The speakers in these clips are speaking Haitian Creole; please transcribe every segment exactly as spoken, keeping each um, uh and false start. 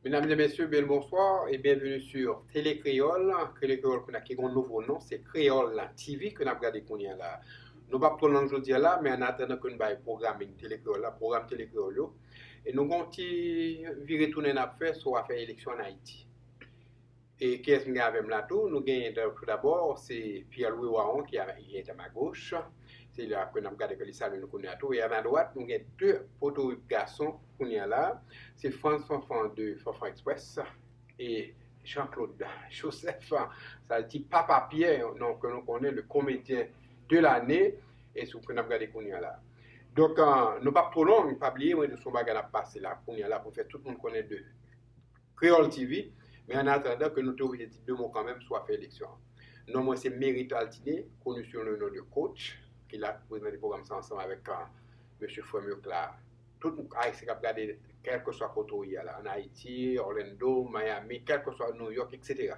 Medam e mesye, bèl bonswa e byenveni sou Tele Kreyòl. Tele Kreyòl kounye a ki gen yon nouvo non, se Kreyòl T V ke n ap gade kounye a la. Nou p ap twò long jodi a la, men an atandan ke n bay pwogramin Tele Kreyòl la, pwogram Tele Kreyòl yo, e nou gen yon ti vire tounen n ap fè sou afè eleksyon ann Ayiti. E kiyès m gen avè m la tou? Nou genyen toudabò, se Pierre Louis Waron ki a, ki est à ma gauche. Se li a ke n ap gade ke li salye nou kounye a tou. E a ma dwat, nou gen de Potorik gason kounye a la. Se Frantz Fanfan de Fanfan Express e Jean-Claude Joseph, sa di Papa Pierre, non, ke nou konnen, le comédien de l'année, e sou ke n ap gade kounye a la. Donk, euh, nou p ap twò long, pa bliye, mwen, se yon bagay n ap pase la kounye a la pou fè tout moun konnen de Kreyòl T V, men an atandan ke nou te oblije di de mo kanmenm sou afè eleksyon an. Non mwen se Mérite Altiné, koni sou le non de Coach, ki la pou prezante pwogram sa ansanm avèk, euh, mesye frè m yo k la. Tout Ayisyen k ap gade, kèlkeswa kote w ye a la, ann Ayiti, Orlando, Miami, kèlkeswa New York, et cetera.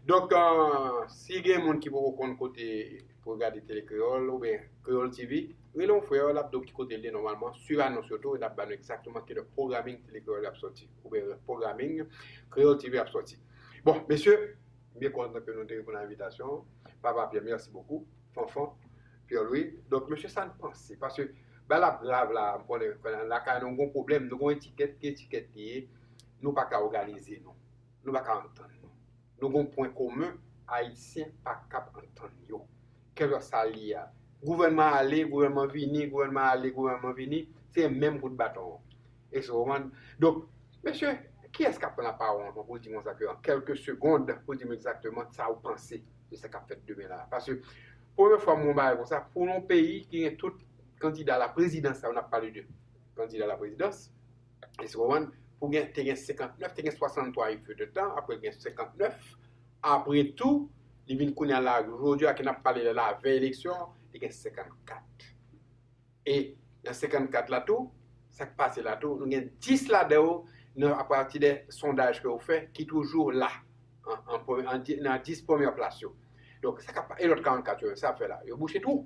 Donk, euh, si gen moun ki poko konn kote pou gade Tele Kreyòl oubyen Kreyòl T V, rele yon frè w, l ap di w ki kote l ye nòmalman, swiv anons yo tou, e n ap ba nou egzakteman kilè pwogramin Tele Kreyòl ap sòti, oubyen pwogramin Kreyòl T V ap sòti. Bon, mesye, m byen kontan ke nou te reponn a envitasyon an. Papa Pierre, merci beaucoup. Fanfan, Pierre Louis. Donk, mesye, sa n panse? Paske bagay la ap grav la, m konnen lakay nou gon pwoblèm, nou gon etikèt, ki etikèt li ye, nou pa ka òganize nou. Nou pa ka antann nou. Nou gon pwen komen, Ayisyen pa kab antann yo. Kèlkeswa sa l ye a. Gouvènman ale, gouvènman vini, gouvènman ale, gouvènman vini, se menm kout baton an. Èske w konprann? Donk, mesye, kiyès k ap pran lapawòl ankò pou di konsa ke an kèlke segond, pou di m egzakteman sa ou panse de sa k ap fèt demen la? Paske, premye fwa m wè yon bagay konsa, pou yon peyi ki gen tout kandida laprezidans, sa yo n ap pale de kandida laprezidans, èske w konprann? Pou gen, te gen senkantnèf, te gen swasanntwa yon feu de tan, apre l gen senkantnèf, apre tou, li vin kounye a la, jodi a ke n ap pale la, lavèy eleksyon, li gen senkannkat. E nan senkannkat la tou, sa k pase la tou, nou gen dis ladan yo, nan, apati de sondaj ke yo fè, ki toujou la, an, an premye, an di-, nan dis premyè plas yo. Donk, sa k ap, e lòt karannkat yo, sa ap fè la, yo bouche twou.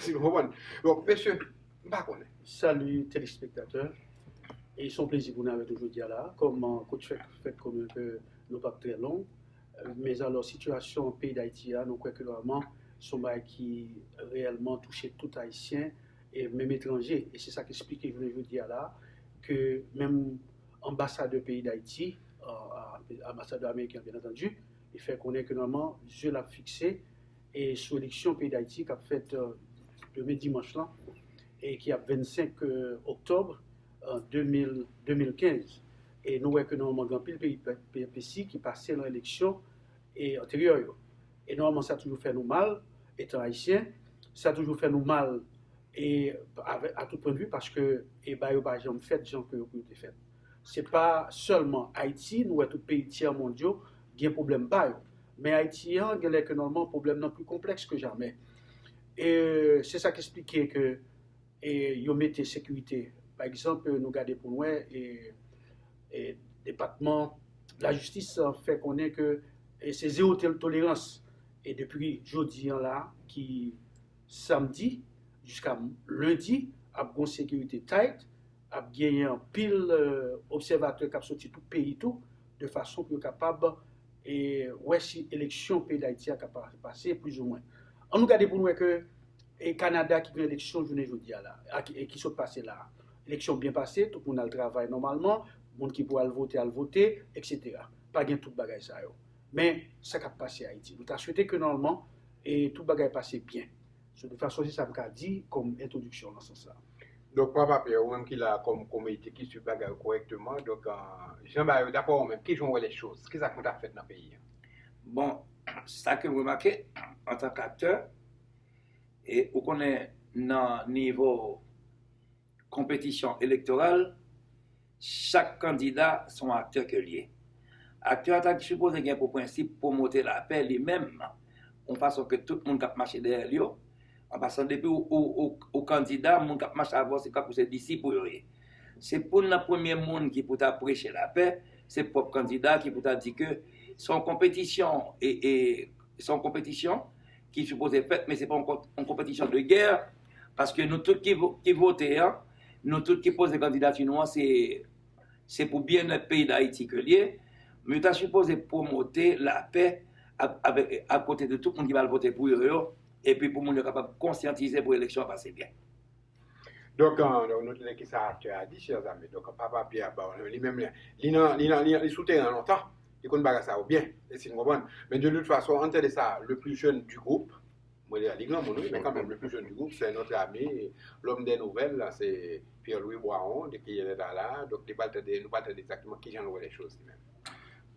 Si nou konprann. Donk, mesye, m pa konnen. Salut, téléspectateurs. E se yon plezi pou nou avèk nou jodi a la. Kòm, euh, Coach fèk, fèk konnen ke nou p ap trè long. Euh, men alò, sitiyasyon peyi Dayiti a, nou kwè ke vrèman, se yon bagay ki reyèlman touche tout Ayisyen, e menm etranje. E se sa k esplike jounen jodi a la, ke menm anbasadè peyi Dayiti, euh, anbasadè ameriken, byen antandi, li fè konnen ke vrèman, zye l ap fikse e sou eleksyon peyi Dayiti k ap fèt, euh, demen dimanch lan, e ki ap vennsenk, euh, oktòb, euh, de mil, de mil kenz. E nou wè ke nòmalman gen anpil peyi, pe-, peyi pesi ki pase nan eleksyon e anteryè yo. E nòmalman sa toujou fè nou mal, etan ayisyen, sa toujou fè nou mal e avè-, a tout pwen de vi, paske e bagay yo pa janm fèt jan ke yo pou yo te fèt. Se pa sèlman Ayiti, nou wè tout peyi tyè mond yo gen pwoblèm pa yo. Men Ayiti an, genlè ke nòmalman pwoblèm nan pi konplèks ke jamè. E se sa k esplike ke, e, yo mete sekirite. Pa egzanp, nou gade pou n wè, e, e, Depatman Lajistis fè konnen ke, e, se zewo tol-, tolerans. E depi jodi an la, ki samdi jiska lendi, ap gon sekirite tight, ap genyen anpil, euh, obsèvatè k ap soti tout peyi tou, de fason pou yo kapab, e, wè si eleksyon peyi Dayiti a ka pa-, pase, plizoumwen. Ann nou gade pou n wè ke, e, Kanada ki gen eleksyon jounen jodi a la, a ki, e ki sot pase la. Eleksyon byen pase, tout moun al travay nòmalman, moun ki pou al vote, al vote, et cetera. Pa gen tout bagay sa yo. Men, sa k ap pase Ayiti? Nou ta swete ke nòmalman, e, tout bagay pase byen. So, de fason, se sa m ka di kòm entwodiksyon nan sans sa. Donk, Papa Pierre, ou menm ki la kòm komite ki swiv bagay yo kòrèkteman, donk, euh, jan bagay yo, daprè ou menm, ki jan w wè lèchoz? Kisa k pou ta fèt nan peyi a? Bon, sa ke m remake, antanke aktè, e ou konnen nan nivo konpetisyon elektoral, chak kandida se yon aktè ke l ye. Aktè a ta sipoze gen pou prensip pwomote lapè li menm, yon fason ke tout moun k ap mache dèyè l yo, an pasan depi ou, ou, ou, ou kandida, moun k ap mache avè w se tankou se disip ou yo ye. Se pou nan premye moun ki pou ta preche lapè, se pwòp kandida ki pou ta di ke se yon konpetisyon, e, e, se yon konpetisyon ki sipoze fèt, men se pa yon kon-, yon konpetisyon de gè, paske nou tout ki vo-, ki vote an, nou tout ki poze kandidati nou an, se, Se pou byennèt peyi Dayiti ke l ye, men yo ta sipoze pwomote lapè ak, avèk, akote de tout moun ki pral vote pou yo yo, epi pou moun yo kapab konsyantize pou eleksyon an pase byen. Donk, euh, donk, nou tande kisa aktè a di, chè zanmi. Donk, Papa Pierre, bon, li menm, li, li, nan, li, nan, li, li sou teren an lontan. Li konn bagay sa yo byen, e si n konprann. Men de tout fason, ann tande sa, le plus jeune du groupe, mwen, li granmoun, wi, men kanmenm, le plus jeune du groupe, c'est notre ami, l'homme des nouvelles, là, c'est Pierre-Louis Boiron, de qui il est là, là. Donk, li pral tande, nou pral tande egzakteman kijan l wè les choses, li menm.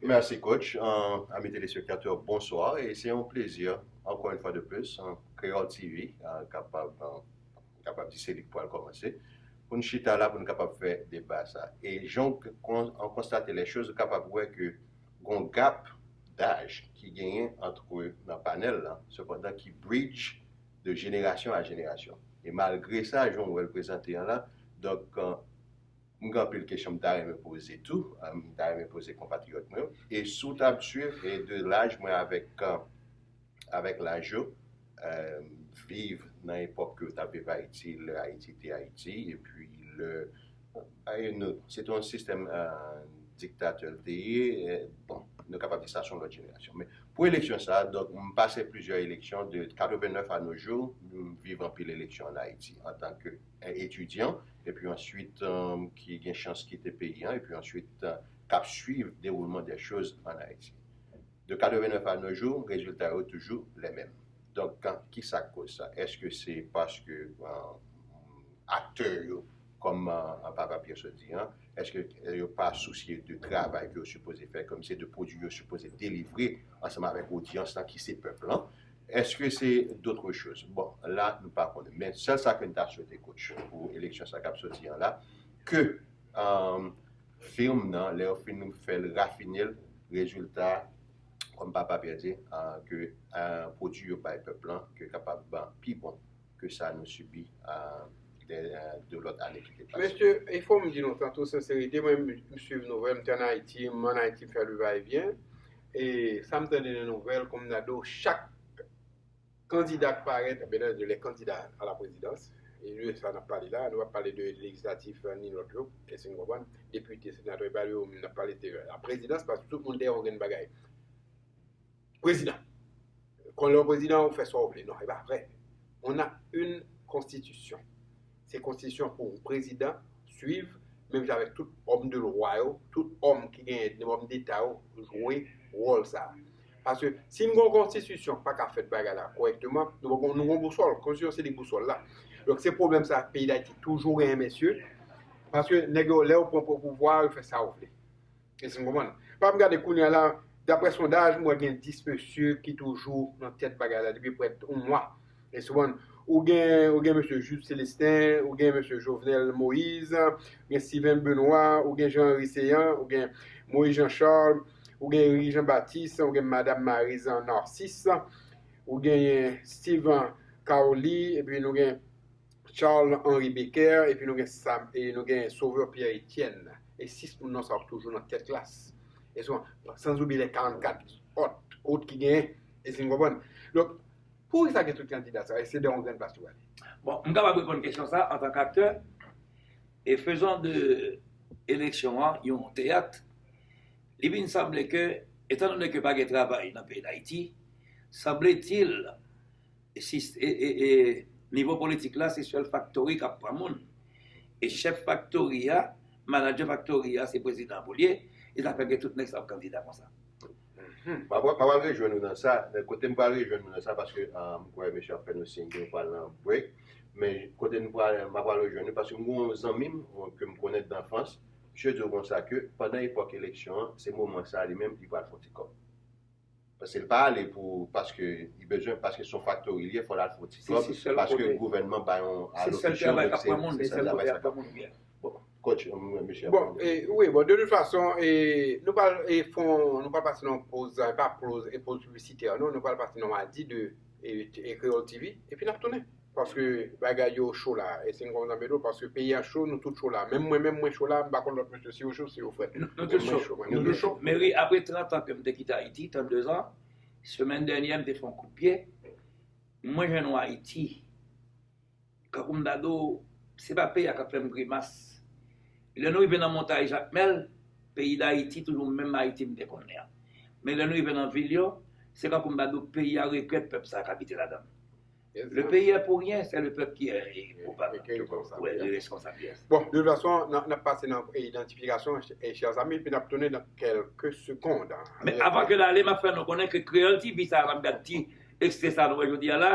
Merci, coach. Euh, amis téléspectateurs, bonsoir. Et c'est un plaisir, encore une fois de plus, en Creole T V, euh, capable, euh, kapab di se li k pral kòmanse, pou n chita la, pou n kapab fè deba sa. E jan w kon- an konstate lè choz, ou kapab wè ke gon gap daj ki genyen antre nan panèl la, sepandan ki bridge de jenerasyon a jenerasyon. E malgre sa, jan w wè l prezante an la, donk, euh, m gen anpil kesyon m ta renmen poze tou, euh, m ta renmen poze konpatriyòt mwen yo. E si w t ap swiv, e de laj mwen avèk, euh, avèk laj yo, euh, viv nan epòk ke yo t ap viv Ayiti, lè Ayiti te Ayiti, epi lè, e nou, se te yon sistèm, euh, diktatè l te ye, euh, bon, nou kapab di sa se yon lòt jenerasyon. Men pou eleksyon sa a, donk, m pase plizyè eleksyon de katrevennèf à nos jours, m viv anpil eleksyon an Ayiti, antanke, euh, etidyan, epi answit, euh, ki gen chans kite peyi an, epi answit, euh, k ap swiv dewoulman dè choz an Ayiti. De katrevennèf à nos jours, rezilta yo toujou lè menm. Donk, kan- kisa k koz sa? Èske se paske, euh, aktè yo, kòm, euh, Papa Pierre sot di an, èske, euh, yo pa sousye de travay ke yo sipoze fè, kòm se de pwodui yo sipoze delivre ansanm avèk odyans lan ki se pèp lan? Èske se d'autres choses? Bon, la, nou pa konnen. Men sèl sa ke n ta swete, coach, pou eleksyon sa k ap soti an la, ke, euh, fim nan, lè yo fin fè l, rafine l, rezilta, kòm Papa Pierre di, euh, ke, euh, pwodui yo bay pèp lan, ke kapab, euh, pi bon ke sa nou sibi, euh, de, euh, de lòt ane ki te pase. Mesye, e fò m di nou, an tout senserite, mwen, m, m swiv nouvèl, m te ann Ayiti, m ann Ayiti, m fè le va et vient. E sa m tande nan nouvèl, kòm m ta di w, chak kandida k parèt, ben, de les candidats à la présidence, e de sa n ap pale la, nou p ap pale de lejislatif, euh, ni lòt yo, èske n konprann, depite, senatè, e pa yo, n ap pale de la prezidans, paske tout moun dèyè yon grenn bagay. Prezidan. Kon lè w prezidan, ou fè sa w vle. Non, e pa vre. On a une constitution. Se konstitisyon pou yon prezidan swiv, menm jan avèk tout òm de lwa yo, tout òm ki genyen, òm deta yo, jwe wòl sa a. Paske si n gen yon konstitisyon k pa ka fè bagay la kòrèkteman, nou pa gon- nou gon bousòl. Konstitisyon se li bousòl la. Donk se pwoblèm sa peyi Dayiti toujou genyen, mesye. Paske nèg yo, lè yo pran pou pouvwa, yo fè sa yo vle. Èske n konprann? Pa m gade kounye a la, daprè sondaj, m wè gen dis mesye ki toujou nan tèt bagay la depi prèt yon mwa. Èske w konprann? Ou gen, ou gen mesye Jude Célestin, ou gen mesye Jovenel Moïse, ou gen Steven Benoît, ou gen Jean Henry Céant, ou gen Moïse Jean Charles, ou gen Éric Jean Baptiste, ou gen Madame Marie Jean Narcisse, ou gen Steven Carly, epi nou gen Charles Henry Becker, epi nou gen Sam, e nou gen Sauveur Pierre Etienne. E sis moun nan sa yo toujou nan tèt klas. E san, san oubliye lè karannkat òt, òt ki genyen, èske n konprann? Donk, poukisa gen tout kandida sa, e se de yon grenn plas yo ale? Bon, m kapab reponn kesyon sa antanke aktè. E faisons de eleksyon an yon teyat. Li vin sanble ke, etandone ke pa gen travay nan peyi Dayiti, sanble-t-il, e, e, e, nivo politik la, se sèl faktori k ap pran moun. E chèf faktori a, manadjè faktori a, se prezidan pou l ye, e sa fè gen tout nèg sa ap kandida konsa. M ap, m ap al rejwenn ou nan sa. Men kote m pral rejwenn ou nan sa, paske, ah, m kwè mesye ap fè nou siy ke nou pral nan break. Men kote nou pral, m ap al rejwenn ou, paske m gen yon zanmi m, ke m konnen danfans, misye di w konsa ke pandan epòk eleksyon an, se moman sa li menm, li pral fè yon ti kòb. Paske l pa ale pou, paske li bezwen, paske se yon faktori li ye, fò l al fè yon ti kòb, paske gouvènman ba yon alokasyon, donk se sèl travay sa k ap pran moun. Bon, coach, mesye. Bon, e, wi, bon, de tout fason, e, nou pral, e, fon, nou pral pase nan poz, e, pa poz, e, poz piblisitè, non, nou pral pase nan madi de, e, e, Creole T V, epi n ap tounen. Paske bagay yo cho la, e se n konn zanmi do, paske peyi a cho, nou tout cho la. Menm mwen, menm mwen cho la, m pa konn lòt mesye si yo cho, si yo frèt. Nou tout cho, nou tout cho. Men wi, apre trant an ke m te kite Ayiti, trannde zan, semèn dènyè, m te fè yon kout pye, mwen jwenn yon Ayiti. Kankou m ta di w, se pa peyi a k ap fè m grimas. Lè nou rive nan montay Jakmèl, peyi Dayiti toujou menm Ayiti m te konnen an. Men lè nou rive nan vil yo, se kankou m ta di w peyi a regrèt pèp sa k abite ladan l. Le pays est pour rien, c'est le peuple qui est coupable. Qui est responsable, yes. Bon, de toute façon, n ap pase nan idantifikasyon, chers amis, epi n ap tounen nan kèlke segonn. Men avan ke l ale, m ap fè nou konnen ke Kreyòl T V sa a, n ap gad ti ekstrè sa a nou wè jodi a la.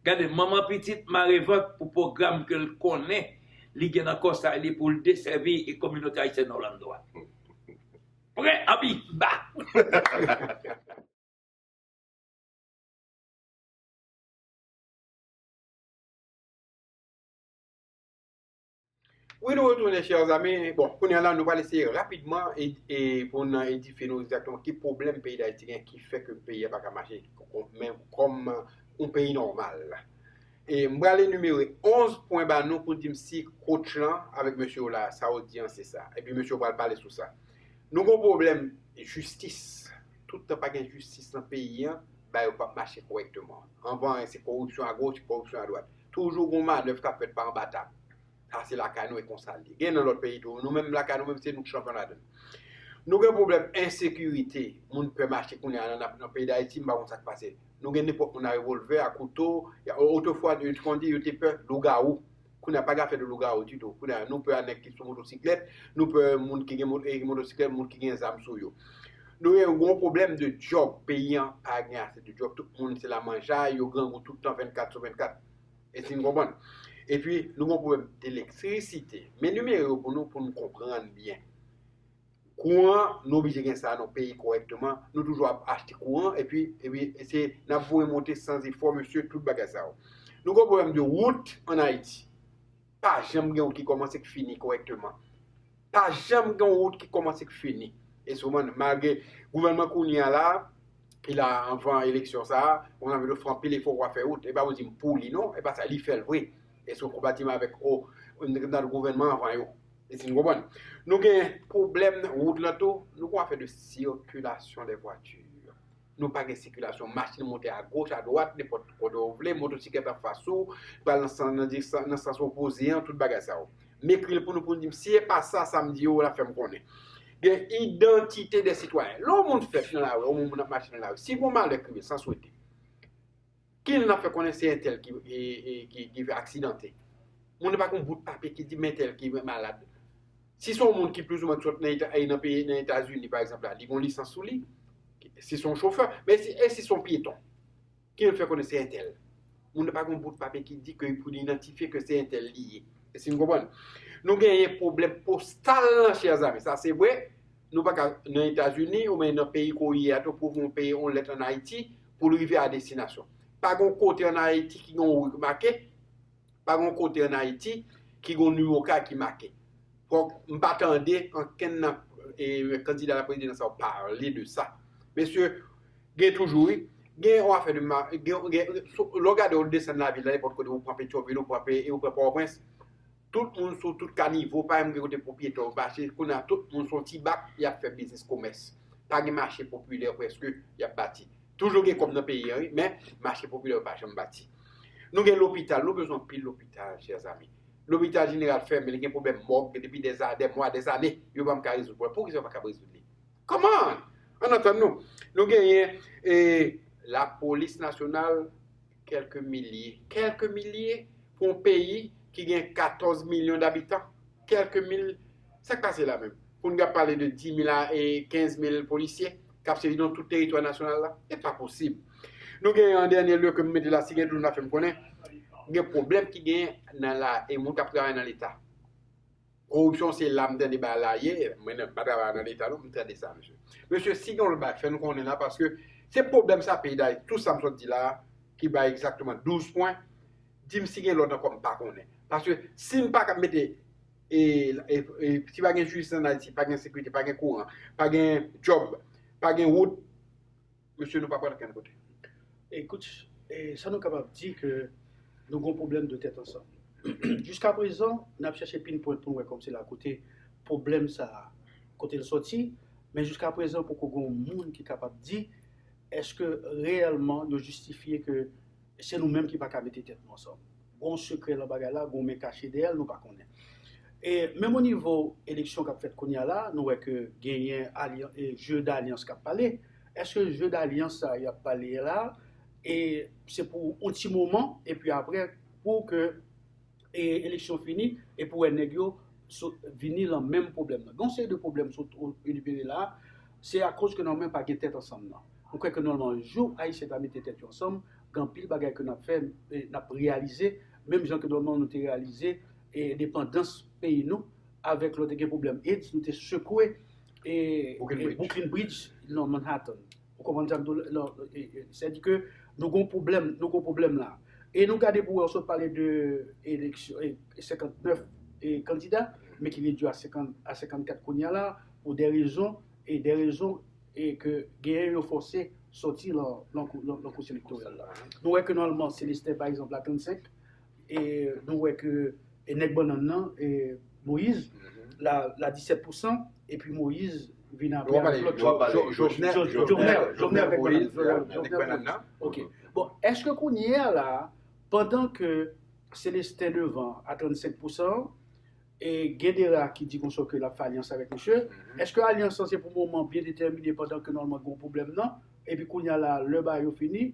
Gade, manman pitit mare vant pou pwogram ke l konnen li gen nan kò sa li pou l desèvi e kominote ayisyèn Orlando a. Prè, anpi, ba! Wi, nou retounen, chers amis. Bon, kounye a la, nou pral eseye rapidman e, e pou n edifye nou egzakteman ki pwoblèm peyi Dayiti gen ki fè ke peyi a pa ka mache kon, men kòm yon peyi nòmal. E m pral enimere onz pwen ba nou pou di m si coach lan avèk mesye yo la, sa yo di an se sa. Epi mesye yo pral pale sou sa. Nou gon pwoblèm jistis. Tout tan pa gen jistis nan peyi an, bagay yo p ap mache kòrèkteman. Anvan, se koripsyon agòch, koripsyon adwat. Toujou gon manèv k ap fèt pa anba tab. Sa se lakay nou e konsa l ye. Gen nan lòt peyi tou. Nou menm lakay nou menm se nou k chanpyon ladan l. Nou gen pwoblèm ensekirite. Moun pè mache kounye a nan, nan peyi Dayiti, m pa konn sa k pase. Nou gen nenpòt moun a revòlvè, a kouto. Otrefwa, yo te konn di yo te pè lougawou. Kounye a pa gen afè de lougawou ditou. Kounye a nou pè a nèg ki sou motosiklèt, nou pè moun ki gen mo- e, motosiklèt, moun ki gen zam sou yo. Nou gen yon gwo pwoblèm de djòb. Peyi an pa gen ase de djòb. Tout moun se lamanjay, yo grangou tout tan vennkat sou vennkat. Èske n konprann? Epi, nou gen yon pwoblèm de elektrisite. M enimere yo pou nou, pou n konprann byen. Kouran, nou oblije gen sa nan peyi kòrèkteman. Nou toujou ap achte kouran, epi, epi se n ap voye monte san efò, mesye, tout bagay sa yo. Nou gen yon pwoblèm de wout ann Ayiti. Pa janm gen wout ki kòmanse k fini kòrèkteman. Pa janm gen yon wout ki kòmanse k fini. E sou mwen, malgre gouvènman kounye a la, ki la anvan eleksyon sa a, mwen anvi fè anpil efò pou fè wout. E pa pou di m pou li non, e pa sa, li fè l vre. E se yon konbatiman avèk o, nan gouvènman anvan yo. Èske n konprann? Nou gen pwoblèm wout lan tou, nou gon afè de circulation des voitures. Nou pa gen sikilasyon, machin monte agoch, adwat, nenpòt kote w vle, motosiklèt anfas ou, pral nan sans, nan direksyon, nan sans opoze an, tout bagay sa yo. M ekri l pou nou, pou n di m, si e pa sa, sa m di yo, w a fè m konnen. Gen idantite de sitwayen. Lè yon moun fèt nan lari, yon moun ap mache nan lari, si gon malè k rive san swete, ki n ap fè konnen se entèl ki, e, e, ki, ki aksidante? Moun nan pa gen yon bout papye ki di men entèl ki malad. Si se yon moun ki plizoumwen sot nan Eta-, e, nan peyi, nan Etazini, pa egzanp la, li gen yon lisans sou li, si se yon chofè, men si, e si se yon pyeton, ki n fè konnen se entèl? Moun nan pa gen yon bout papye ki di ke pou li idantifye ke se entèl li ye. Èske n konprann? Nou genyen pwoblèm postal lan, chers amis. Sa se vre, nou pa ka nan Etazini oubyen nan peyi ke w ye a tou pou w peye yon lèt ann Ayiti pou l rive a destinasyon. Pa gen yon kote ann Ayiti ki gen yon ri ki make, pa gen yon kote ann Ayiti ki gen yon nimewo kay ki make. Fòk m pa tande ankenn nan, e, kandida laprezidans sa yo pale de sa. Mesye, gen toujou, wi. Gen yon afè de ma-, gen, gen, lè w gade w desann lavil la, nenpòt kote, ou pran Petyonvil, ou pran, ou pran Pòtoprens, tout moun sou tout kanivo, pa menm gen kote pwopriyetè yo mache, kounye a tout moun se yon ti bak, y ap fè biznis komès. Pa gen mache popilè prèske y ap bati. Toujou gen kòb nan peyi an, wi, men mache popilè yo pa janm bati. Nou gen lopital, nou bezwen anpil lopital, chers amis. Lopital jeneral fèmen, li gen pwoblèm mòg depi dè, dè mwa, dè zane, yo pa menm ka rezoud pwoblèm. Poukisa yo pa ka rezoud li? Kòman? Ann antann nou. Nou genyen, e, lapolis nasyonal, kèlke milye, kèlke milye pou yon peyi ki gen katòz milyon dabitan, kèlke mil, sa k pase la menm? Pou n ap pale de dis mil a, e, kenz mil polisye k ap sèvi nan tout teritwa nasyonal la? E pa posib. Nou gen an dènye lye ke m mete la, si gen dlo n a fè m konnen, gen pwoblèm ki gen nan la, e moun k ap travay nan Leta. Koripsyon se la m tande bagay la ye, mwen menm m pa travay nan Leta non, m tande sa, mesye. Mesye, si gen yon lòt bagay, fè nou konnen la, paske se pwoblèm sa peyi Dayiti, tout sa m sot di la, ki bay egzakteman douz pwen, di m si gen lòt ankò m pa konnen. Paske si m pa ka mete, e, e, e, si pa gen jistis ann Ayiti, pa gen sekirite, pa gen kouran, pa gen djòb, pa gen wout, mesye, nou pa pral okenn kote. Ekout, e, sa nou kapab di ke nou gon pwoblèm de tèt ansanm. Jiskaprezan, n ap chèche pinpoint pou n wè kòmsi la kote pwoblèm sa a, kote l sòti, men jiskaprezan poko gon moun ki kapab di èske reyèlman yo jistifye ke se nou menm ki pa ka mete tèt nou ansanm. Gon sekrè lan bagay la, gon men kache dèyè l, nou pa konnen. E menm o nivo eleksyon k ap fèt kounye a la, nou wè ke genyen alyan, e, je d'alyans k ap pale. Èske je d'alyans sa y ap pale la, e se pou yon ti moman, epi apre, pou ke e eleksyon fini, epi w wè nèg yo sot vini lan menm pwoblèm nan. Gen yon seri de pwoblèm sot enimere la, se akoz ke nòmalman pa gen tèt ansanm nan. Nou kwè ke nòmalman, jou Ayisyen ta mete tèt yo ansanm, gen anpil bagay ke n ap fè, e n ap reyalize, menm jan ke nòmalman nou te reyalize e endepandans peyi nou, avèk lè te gen pwoblèm AIDS, nou te sekwe e, Brooklyn e Bridge. Brooklyn Bridge nan Manhattan. Ou konprann sa m di w la? Non, e, e, sètadi ke nou gon pwoblèm, nou gon pwoblèm la. E nou gade pou wè, w sot pale de eleksyon, e, senkantnèf e kandida, men ki redui a senkant, a senkannkat kounye a la, pou de rezon, e de rezon, e ke genyen yo fòse sòti lan, lan, lan, lan kous elektoral la. Nou wè ke nòmalman, Célestin, pa egzanp, la trannsenk, e nou wè ke, e nèg bannann nan, e Moïse, la, la disèt pousan, epi Moïse vin apre avèk lòt. Jovenel, Jovenel, Jovenel avèk bannann nan. Ok. Bon, èske kounye a la, pandan ke Célestin devan a trannsenk pousan, e gen de ra ki di konsa ke l ap fè alyans avèk misye, èske alyans lan se pou moman byen detèmine pandan ke nòmalman gen yon pwoblèm nan, epi kounye a la, lè bagay yo fini,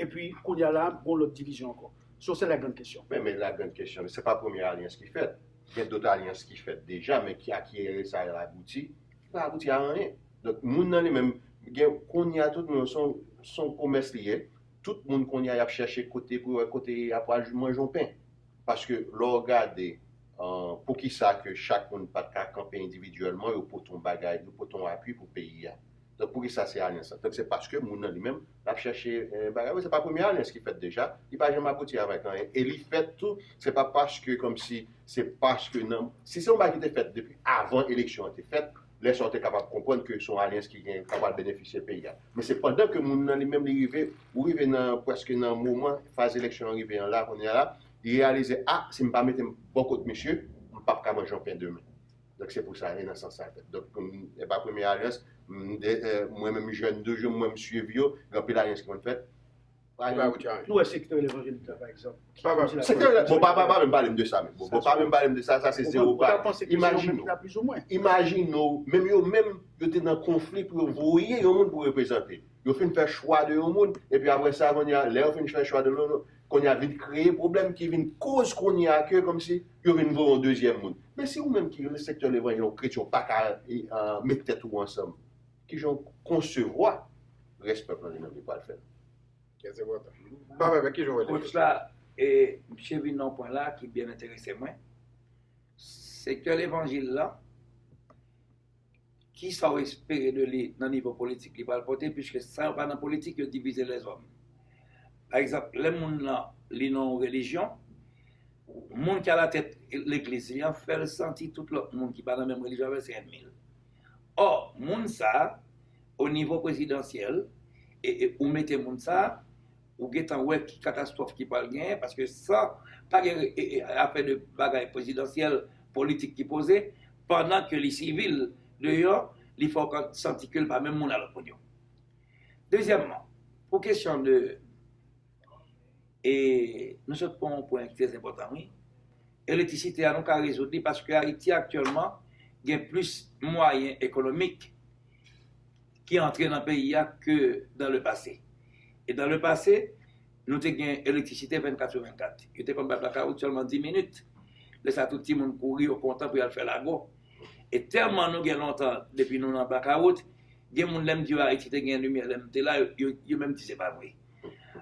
epi kounye a la, gon lòt divizyon ankò? So, se la grande question. Men, men la grande question, se pa premye alyans ki fèt. Gen dòt alyans ki fèt deja, men ki a ki erè sa yo abouti? Li pa abouti a anyen. Donk, moun nan li menm, gen, kounye a, tout moun, se yon, se yon komès li ye. Tout moun kounye a, y ap chèche kote pou wè kote y ap al manje yon pen. Paske lè w gade, euh, poukisa ke chak moun pa t ka kanpe endividyèlman, yo pote yon bagay, yo pote yon apui pou peyi a. Donk, poukisa se alyans lan? Donk, se paske moun nan li menm, l ap chèche, eh, bagay. Wi, se pa premye alyans ki fèt deja. Li pa janm abouti avèk anyen. E li fèt tou, se pa paske, kòmsi, se paske nan, si se yon bagay ki te fèt depi avan eleksyon an te fèt, lè sa w te kapab konprann ke se yon alyans ki gen, k ap al benefisye peyi a. Men se pandan ke moun nan li menm li rive, ou rive nan, prèske nan moman, faz eleksyon an rive an la, kounye a la, li reyalize, a, si m pa mete m bò kot misye, m p ap ka manje yon pen demen. Donk, se pou sa, e nan sans sa l fèt. Donk, m, e pa premye alyans, m, de, eh, mwen menm jèn toujou, mwen m swiv yo, gen anpil alyans ki konn fèt. Pa gen. Nou wè sektè levanjelik la, pa egzanp. Sektè, bon, pa, pa, pa menm pale m de sa menm. Bon, bon, pa menm pale m de sa, sa se zewo pale. Imajine w. Imajine w, menm yo menm, yo te nan konfli pou yo voye yon moun pou reprezante. Yo fin fè chwa de yon moun, epi apre sa, kounye a, lè yo fin fè chwa de yon moun, kounye a vin kreye pwoblèm ki vin koz kounye a ke kòmsi yo vin voye yon dezyèm moun. Men si ou menm ki nan sektè levanjil, yon kretyen, ou pa ka, e, a, met tèt ou ansanm, kijan w konsevwa rès pèp lan li menm li pral fè l? Trè enpòtan. Papa, men kijan w wè li? Kòm sa, e, misye vin nan yon pwen la ki byen enterese mwen. Sektè levanjil la, kisa w espere de li nan nivo politik li pral pote, piske sa yo pa nan politik, yo divize lèzòm. Pa egzanp, lè moun nan, li nan yon relijyon, moun ki alatèt legliz li an fè l santi tout lòt moun ki pa nan menm relijyon avè l se ènmi l. Ò, moun sa a, o nivo prezidansyèl, e, e ou mete moun sa a, ou gentan wè ki katastwòf ki pral genyen, paske san pa gen, e, e, afè de bagay prezidansyèl, politik ki poze, pandan ke li sivil deyò, li fè w ka santi ke l pa menm moun a lòt moun yo. Dezyèmman, pou kesyon de, e nou sot pran yon pwen ki trè enpòtan, wi. Elektrisite a, nou ka rezoud li paske Ayiti aktyèlman gen plis mwayen ekonomik ki antre nan peyi a ke dans le passé. E dans le passé, nou te gen elektrisite vennkat sou vennkat. Yo te konn bay blakawout sèlman dis minit. Lè sa, tout timoun kouri, yo kontan pou y al fè lago. E tèlman nou gen lontan depi nou nan blakawout, gen moun, lè m di yo Ayiti te gen limyè lè m te la, yo, yo, yo menm di se pa vre.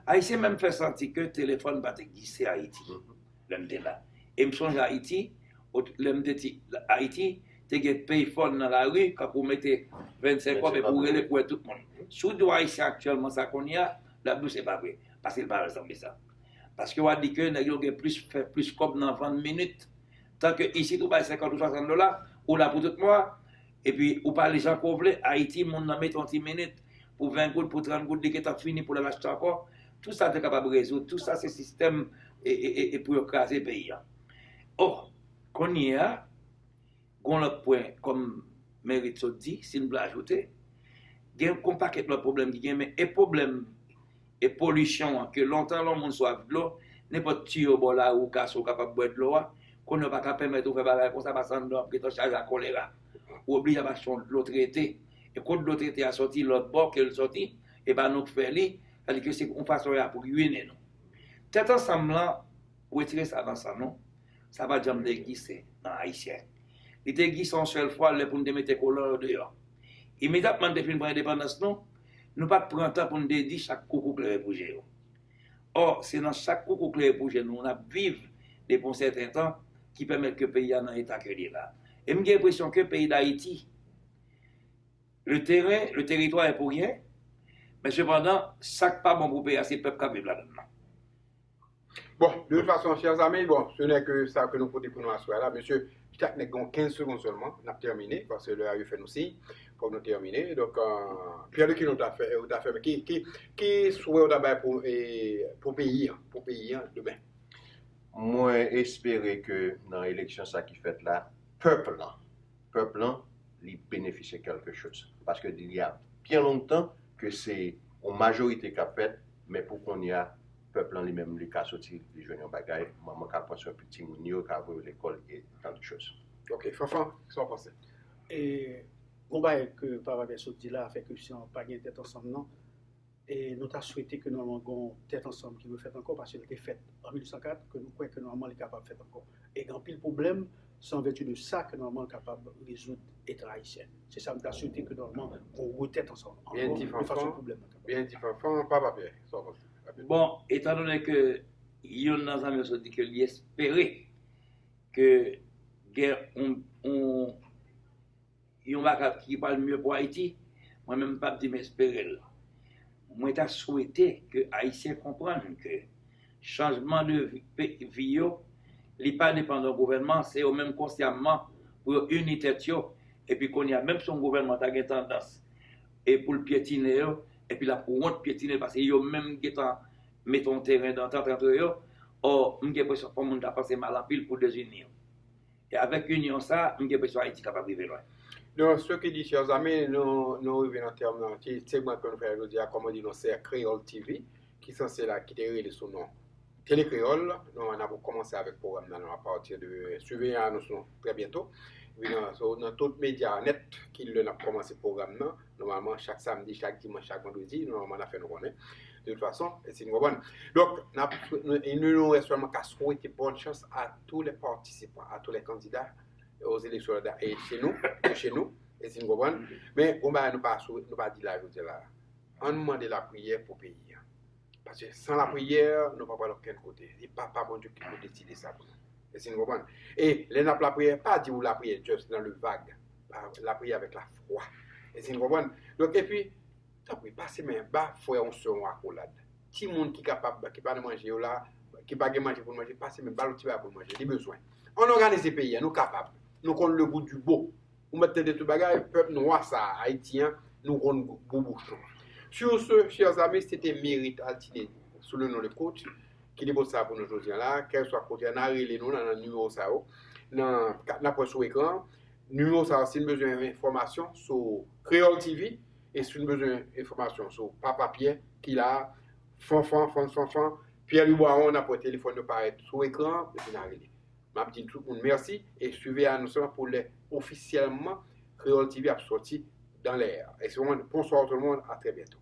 Ayisyen menm fè santi ke telefòn pa t egziste Ayiti lè m te la. E m sonje Ayiti, ot-, lè m te ti, Ayiti te gen payphone nan lari, kankou w mete vennsenk kòb epi w rele pou wè tout moun. Si w di yon Ayisyen aktyèlman sa kounye a, l ap di w se pa vre, paske l pa janm sanble sa. Paske w a di ke nèg yo gen plis, fè plis kòb nan vann minit. Tanke isit ou bay senkant ou swasant dola, ou la pou tout mwa, epi ou pale jan ke w vle, Ayiti, moun nan mete yon ti minit pou ven goud, pou trant goud, li gentan fini pou l al achte ankò. Tout sa te kapab rezoud, tout sa se sistèm e, e, e, e pou yo kraze peyi a. Ò, kounye a, gon lòt pwen, kòm Merit sot di, si n vle ajoute, gen yon pakèt lòt pwoblèm ki gen, men e pwoblèm e polisyon an, ke lontan lè yon moun swaf dlo, nenpòt tiyo bò lari ou kase, ou kapab bwè dlo a, Konnen yo pa ka pèmèt ou fè bagay konsa, paske anndan w ap gentan chaje ak kolera. Ou oblije ap achte yon dlo trete. E kot dlo trete a soti, lòt bò ke l soti, e pa nou k fè li, sa di ke se yon fason y ap rwine nou. Tèt ansanm lan, retire sa nan san nou, sa pa t janm te egziste nan Ayisyen. Li te egziste yon sèl fwa lè pou n te mete kolon yo deyò. Imedyatman n te fin pran endepandans nou, nou pa t pran tan pou n te di chak koukou klere pou je yo. Ò, se nan chak koukou klere pou je nou n ap viv depi yon sèten tan ki pèmèt ke peyi a nan eta ke li ye la. E m gen enpresyon ke peyi Dayiti, le terrain, le territoire est pour rien, men sepandan, sa k pa bon pou peyi a, se pèp k ap viv ladann nan. Bon, de toute façon, chers amis, bon, ce n'est que ça que nous pote pou nou aswè la. Mesye, chak nèg gen kenz segonn sèlman, n ap tèmine, paske lè a yo fè nou siy, fòk nou tèmine. Donk, euh, Pierre Lucky, nou ta fè, ou ta fè, men ki, ki, ki swè ou ta bay pou, eh, pou peyi an, pou peyi an demen? Mwen espere ke nan eleksyon sa ki fèt la, pèp lan, pèp lan, li benefisye kèlke choz. Paske il y a byen lontan ke se yon majorite k ap fèt, men pou kounye a, pèp lan li menm li ka soti, li jwenn yon bagay, manman ka pran swen timoun yo, ka voye yo lekòl e tant de choz. Ok, Fanfan, sa w panse? E yon bagay ke Papa Pierre sot di la, afè ke si pa gen tèt ansanm nan, e nou ta swete ke nòmalman gen yon tèt ansanm ki refèt ankò, paske li te fèt an mil nèf san kat, ke nou kwè ke nòmalman li kapab fèt ankò. E gen anpil pwoblèm, se an vèti de sa ke nòmalman l kapab rezoud eta ayisyen. Se sa m ta swete ke nòmalman gen yon retèt ansanm ankò, de fason pwoblèm nan kapab. Byen di, Fanfan. Papa Pierre, sa w panse? Rapid. Bon, etan donnen ke youn nan zanmi yo sot di ke li espere ke gen yon, yon, yon bagay ki pral mye pou Ayiti, mwen menm m p ap di m espere l. Mwen ta swete ke Ayisyen konprann ke chanjman de vi, pe- vi yo, li pa depann de yon gouvènman, se yo menm konsyamman pou yo ini tèt yo, epi kounye a, menm si yon gouvènman ta gen tandans e pou l pyetine yo, epi l ap wont pyetine yo, paske yo menm gentan mete yon teren dantant antre yo, ò, m gen enpresyon fò moun ta panse mal anpil pou dezini yo. E avèk inyon sa, m gen enpresyon Ayiti kapab rive lwen. Donc, ce qui dit, chers amis, nou, nou rive nan tèm nan, ki segment ke nou fè jodi a, kòman di nou, se Kreyòl T V, ki sanse la, ki te rele sou non Tele Kreyòl. Nou, n ap kòmanse avèk pwogram nan, a pati de, swive anons nou trè byento. Epi nan, so, nan tout medya nèt, ki lè n ap kòmanse pwogram nan, nòmalman, chak samdi, chak dimanch, chak vandredi, nòmalman, n ap fè nou konnen. De toute façon, èske nou konprann? Donk, n ap, nou, nou, nou sèlman ka swete bonne chance à tous les participants, à tous les candidats aux élections de chez nous, de chez nous, èske nou konprann? Men, bon bagay nou pa sou, nou pa di la, jodi la. Ann mande lapriyè pou peyi a. Paske san lapriyè, nou pa pral okenn kote. Se Papa Bondye ki pou deside sa pou nou. Èske nou konprann? E lè n ap lapriyè, pa di ou lapriyè just nan le vague. Lapriyè avèk lafwa. Èske nou konprann? Donk, epi, tanpri, pase men ba frè ou sè ou akolad. Timoun ki kapab, ki pa nan manje yo la, ki pa gen manje pou l manje, pase men ba l yon ti bagay pou l manje. Li bezwen. Ann òganize peyi a, nou kapab. Nou konn le goût du beau. Ou mèt tande tout bagay, pèp nwa sa a, Ayiti an, nou konn gou bouchon. Sur ce, chers amis, c'était Merit Altiné, sous le nom de Coach, ki te pote sa pou nou jodi a la, kèlkeswa kote a, n a rele nou nan, nan nimewo sa yo, nan, n ap wè sou ekran an. Nimewo sa yo, si n bezwen enfòmasyon sou Kreyòl T V, e si n bezwen enfòmasyon sou Papa Pyè, ki la, Fanfan, Fann Fanfan, Pyè Lwi Bwawon, n ap wè telefòn yo parèt sou ekran an, epi n a rele. M ap di tout moun mèsi e swive anons lan pou lè ofisyèlman Kreyòl T V ap sòti dans l'air. Èske w konprann? Bonsoir tout le monde, à très bientôt.